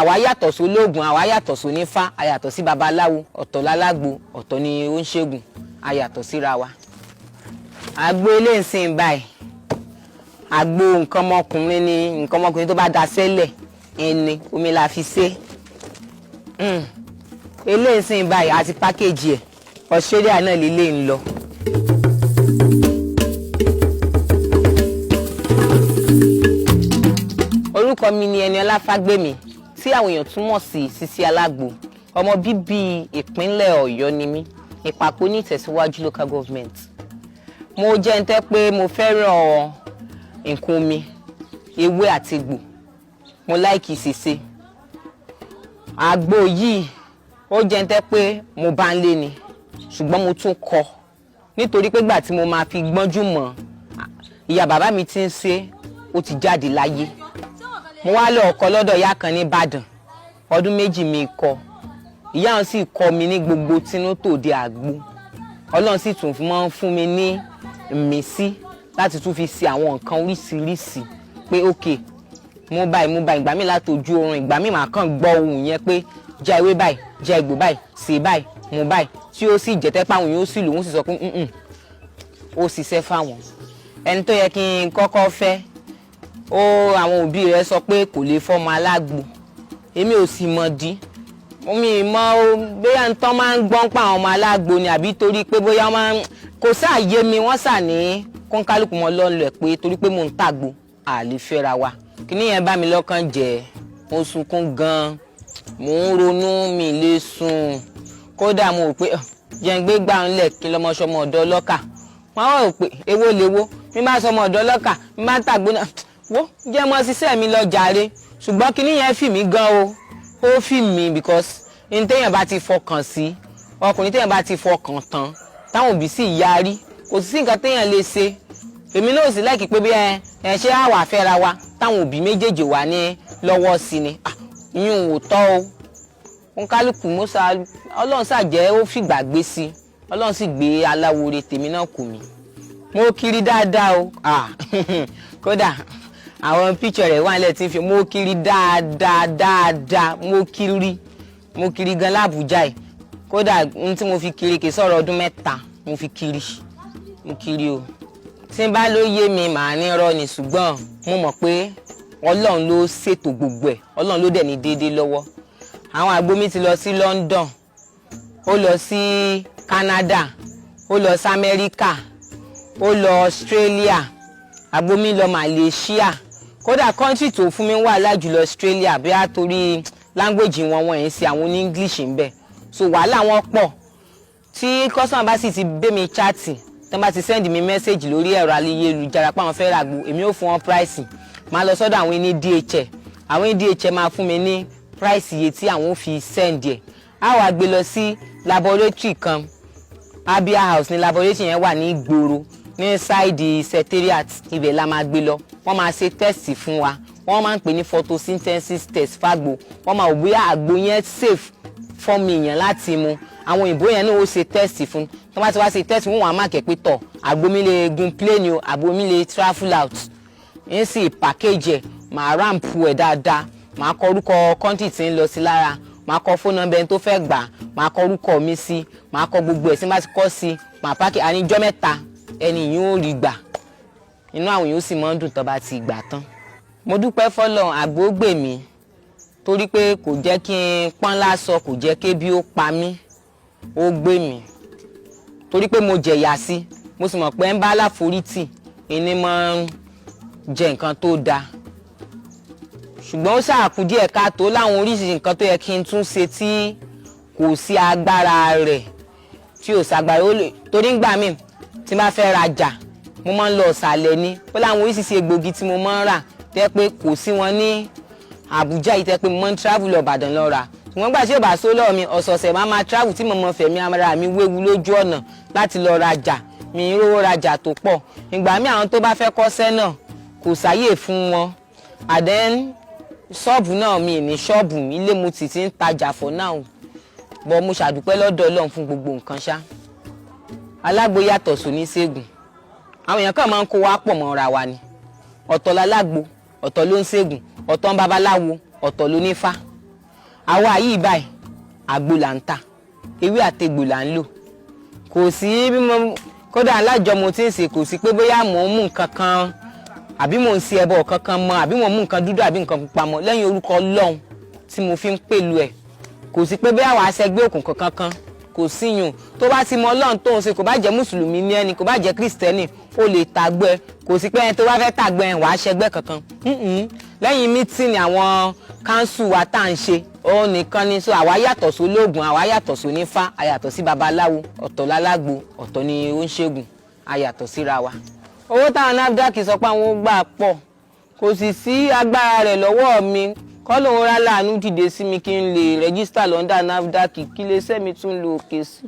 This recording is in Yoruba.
Àwa yàtọ̀ sólóògùn, àwa yàtọ̀ sónífá, a yàtọ̀ sí babaláwo. Ọ̀tọ̀ lálágbo, ọ̀tọ̀ ni ó ń ṣègùn, a yàtọ̀ síra wa. Àgbo eléyìí sìn báyìí, àgbo nǹkan ọmọkùnrin ni. Nǹkan ọmọkùnrin tó bá da sẹ́lẹ̀ ẹni, omi la fi ṣe. Eléyìí sìn báyìí àti package ẹ̀, Australia náà lélẹ̀ ń lọ. Orúkọ mi ni Ẹniọlá Fágbèmí, tí àwọn èèyàn tún mọ̀ sí Sisi Alágbo. Ọmọ bíbí ìpínlẹ̀ Ọ̀yọ́ ni mí, Ìpàpọ̀ ní Ìtẹ̀síwájú Local Government. Mo jẹ́ ń tẹ́ pé mo fẹ́ràn nǹkan omi, ewé àti egbò. Mo like ṣèṣe àgbo yìí. Ó jẹ́ ń tẹ́ pé mo bá ń lé ni, ṣùgbọ́n mo tún kọ́ nítorí pé gbà tí mo máa fi gbọ́njú mọ̀, ìyá bàbá mi ti ń ṣe, ó ti jáde láyé. Mo wá lọ kọ́ lọ́dọ̀ ìyá kan ní Ìbàdàn. Ọdún 2 mi kọ́. Ìyá wọn sì kọ́ mi ní gbogbo tinú tòde àgbo. Ọlọ́run sì tún máa ń fún mi ní ìmísí láti tún fi ṣe àwọn nǹkan oríṣiríṣi pé ok, mú báyìí, mú báyìí. Ìgbà mi láti ojú oorun, ìgbà mi màá kàn gbọ́ ohùn yẹn pé já ewé báyìí, já egbò báyìí, ṣe báyìí, mú báyìí, tí ó sì jẹ́ tẹ́pá àwọn yóò sì lò wọ́n, sì sọ pé ó ṣiṣẹ́ fáwọn. Ẹni tó yẹ kí n kọ́kọ́ fẹ́ ó, àwọn òbí rẹ̀ sọ pé kò lè fọ́mọ alágbo. Èmi ò sì mọ̀ dí mi mọ̀ o, bóyá ń tán máa ń gbọ́n pa àwọn ọmọ alágbo ni, àbí torí pé bóyá máa ń kò sáàyè mi. Wọ́n sà ní kọ́ńkálùkù mọ́ lọ́nlọ́ ẹ̀ pé torí pé mò ń tàgbo, àlè fẹ́ra wa. Kíní yẹn bá mi lọ́kàn jẹ́. Mo sunkún gan-an, mò ń ronú, mi lè sùn. Kódà mo rò pé jẹ́ ń gbé gbà ńlẹ̀ kí lọ́mọ sọmọ ọ̀dọ́ ọlọ́kà. Wọ́n wá rò pé èwo lèwo mi máa sọmọ ọ̀dọ́ ọlọ́kà, mi máa ń tàgbó náà, wo jẹ́ mọ́ ṣiṣẹ́ mi lọ jàre. Ṣùgbọ́n kíní yẹn fì mí gan o, ó fì mí, because ní téèyàn bá ti fọkàn sí, ọkùnrin téèyàn bá ti fọkàn tán, táwọn òbí sì yarí, kò sí nǹkan téèyàn lè ṣe. Èmi náà sì like pé bí ẹ ẹ ṣé àwà fẹ́ra wa táwọn òbí méjèèjì wà ní lọ́wọ́ sí ni. Ìyún ò tọ́ o. Òǹkálùkù mọ́sá, Ọlọ́run ṣàjẹ́ ó fìgbà gbé sí. Ọlọ́run sì gbé aláwòrè tèmi náà kù mí. Mo kiri dáadáa o. Kódà àwọn píṣọ rẹ̀ wà nílẹ̀ tí ń fi. Mo kiri dáadáa dáadáa, mo kiri, mo kiri gan l'Àbújá yìí. Kódà n tí mo fi kiri kì í sọ̀rọ̀ ọdún 3. Mo fi kiri, mo kiri o. Tí n bá ló yé mi, màá ní rọ́ ni, ṣùgbọ́n mo mọ̀ pé Ọlọ́run ló ṣètò gbogbo ẹ̀. Ọlọ́run ló dẹ̀ ní déédéé lọ́wọ́. Àwọn àgbo mi ti lọ sí London, ó lọ sí Canada, ó lọ sí Amẹ́ríkà, ó lọ Australia. Àgbo mi lọ Malaysia. Kódà country tó fún mi wàhálà jùlọ, Australia, bí a torí language wọn, wọn yẹn ṣe àwọn ní English ń bẹ, so wàhálà wọn pọ̀. Tí customer bá sì ti bẹ́ mi chat, tí wọ́n bá ti send mi message lórí ẹ̀rọ ayélujára pé àwọn fẹ́ ràgbo, èmi ò fún wọn price. Máa lọ sọ́dọ̀ àwọn ní DHL. Àwọn ní DHL máa fún mi ní price, iye tí àwọn ò fi send ẹ̀. Á wàá gbé lọ sí laboratory kan. Abia House ní laboratory yẹn wà ní ìgboro, ní side secretariat. Ibẹ̀ la máa gbé lọ. Wọ́n máa ṣe test fún wa. Wọ́n máa ń pè ní photosynthesis test fágbo. Wọ́n máa wò bóyá àgbo yẹn safe fọ́ọ̀mù èèyàn láti mu. Àwọn òyìnbó yẹn náà ó ṣe test fún. Tó bá ti wá ṣe test, wọ́n wàá mark ẹ̀ pé tọ̀, àgbo mi lè gun plane o, àgbo mi lè travel out. Ń sì package ẹ̀, màá wrap ẹ̀ dáadáa, màá kọ orúkọ country tí ń lọ sí lára, màá kọ phone number ẹni tó fẹ́ gbà, màá kọ orúkọ mi sí, màá kọ gbogbo ẹ̀ sí. Má ti kọ́ sí, màá package. Àníjọ́ 3, ẹni yìí ó rí gbà. Inú àwọn yóò sì máa ń dùn tó bá ti gbà tán. Mo dúpẹ́ fọlọ́run, àgbo gbè mí torí pé kò jẹ́ kí n pọ́n lásọ, kò jẹ́ kébi ó pa mí. Ó gbé mi torí pé mo jẹ̀yà sí. Mo sì mọ̀ pé ń bá aláforítì ẹni máa ń jẹ nǹkan tó dáa. Ṣùgbọ́n ó ṣàkú díẹ̀ káàtó láwọn oríṣiríṣi nǹkan tó yẹ kí n tún ṣe tí kò sí agbára rẹ̀, tí ò ságbára ó lè. Torí ńgbà míì tí n bá fẹ́ rajà, mo máa ń lọ ọ̀sàlẹ̀ ni. Ó láwọn oríṣiríṣi egbògi tí mo máa ń rà tẹ́ pé kò sí wọn ní Àbújá yìí, tẹ́ pé mo máa ń travel lọ Ìbàdàn lọ rà. Ṣùgbọ́n gbà tí ò bá só lọ́wọ́ mi, ọ̀sọ̀ọ̀sẹ̀ máa máa travel, tí mo mọ fẹ̀mí ara mi wéwu lójú ọ̀nà láti lọ rajà. Mi ń rówó rajà tó pọ̀. Ìgbà míì, àwọn tó bá fẹ́ kọ́ṣẹ́ náà, kò sáyè fún wọn. And then ṣọ́ọ̀bù náà, mi ní ṣọ́ọ̀bù, ilé mo sì ti ń tajà for now, but mo ṣàdúpẹ́ lọ́dọ̀ Ọlọ́run fún gbogbo nǹkan ṣá. Alágbo yàtọ̀ sóníṣègùn. Àwọn èèyàn kan máa ń kó wa pọ̀ mọ́ra wa ni. Ọ̀tọ̀ lálágbo, ọ̀tọ̀ ló ń ṣègùn, ọ̀tọ̀ ń babaláwo, ọ̀tọ̀ ló nífá. Àwa yìí báyìí, àgbo là ń tà, ewé àtegbò là ń lò. Kò sí bí mo kódà alájọ mo ti ń ṣe, kò sí pé bóyá mò ń mú nǹkan kan àbí mò ń ṣe ẹbọ kankan mọ́, àbí mò ń mú nǹkan dúdú àbí nǹkan pupa mọ́, lẹ́yìn orúkọ Ọlọ́run tí mo fi ń pèlú ẹ̀. Kò sí pé bóyá wàá ṣẹgbẹ́ òkùnkùn kankan, kò síyùn. Tó bá ti mọ Ọlọ́run tó ń ṣe, kò bá jẹ́ mùsùlùmí ní ẹni, kò bá jẹ́ kírísítẹ́nì, ó lè tàgbẹ́ ẹ. Kò sí pé ẹni tó bá fẹ́ tàgbẹ́ ẹ wàá ṣẹgbẹ́ kankan. Lẹ́yìn meeting àwọn council wa tá à ń ṣe, òun nìkan ni. So àwa yàtọ̀ sí olóògùn, àwa yàtọ̀ sí onífá, a yàtọ̀ sí babaláwo. Ọ̀tọ̀ lálágbo, ọ̀tọ̀ ni ó ń ṣègùn, a yàtọ̀ síra wa. Owó táwọn NAFDAC sọ pé àwọn ó gbà pọ̀, kò sì sí agbára rẹ̀ lọ́wọ́ mi. Kọ́ lóun rá láàánú dìde sí mi kí n lè register l'under NAFDAC, kí iléeṣẹ́ mi tún lọ òkè sí.